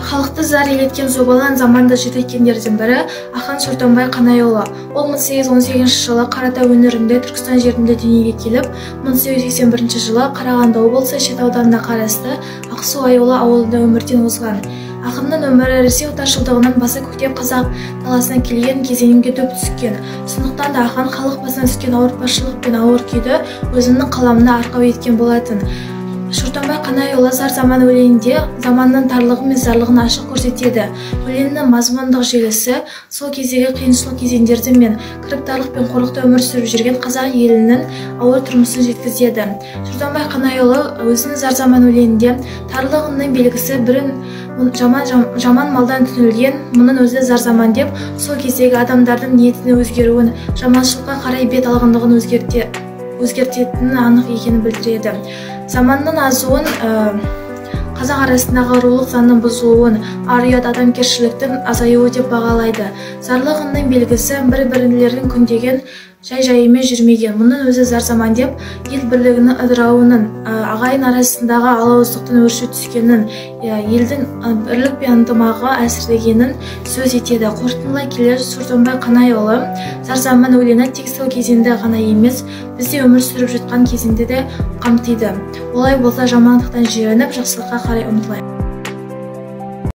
Халықты зар елеткен зобалаң заманды жетеккендердің бірі ақын Шортанбай Қанайұлы. Ол 1818 жылы Қаратау өңірінде Түркістан жерінде дүниеге келіп, 1881 жылы Қарағанды облысы Шет ауданына қарасты Ақсу Аюлы ауылында өмірден озған. Ақынның өмірі Ресей отаршылдығынан баса көктеп қазақ даласына келген кезеңге дөп түскен. Сондықтан да ақын халық басына түскен ауыртпашылық пен ауыр күйді өзінің қаламына арқау еткен болатын. Шортанбай Қанайұлы «Зар заман» өлеңінде заманның тарлығы мен зарлығын ашық көрсетеді. Өлеңнің мазмұндық желісі сол кездегі қиыншылық кезеңдерді мен кіріптарлық пен қорлықта өмір сүріп жүрген қазақ елінің ауыр тұрмысын жеткізеді. Шортанбай Қанайұлы өзінің «Зар заман» өлеңінде тарлығының белгісі бірін жаман малдан түңілген, мұның өзі зар заман деп, сол кездегі адамдардың ниетінің өзгеруін, жаманшылыққа қарай бет алғандығын өзгертетінін анық екенін білдіреді. Заманның азуын, қазақ арасындағы рулық заңның бұзылуын, ар-ұят адамгершіліктің азаюы деп бағалайды. Зарлығының белгісі бір-бірлерін күндеген, жай-жайымен жүрмеген, мұның өзі зар заман деп, ел бірлігінің ыдырауының, ағайын арасындағы алауыздықтың өрши түскенін, елдің бірлік пен ынтымағы әлсірегенін сөз етеді. Қорытындылай келе, Шортанбай Қанайұлы «Зар заман» өлеңі тек сол кезеңді ғана емес, бізде өмір сүріп жатқан кезеңді де қамтиды. Олай болса, жамандықтан жиреніп, жақсылыққа қарай ұмтылайық.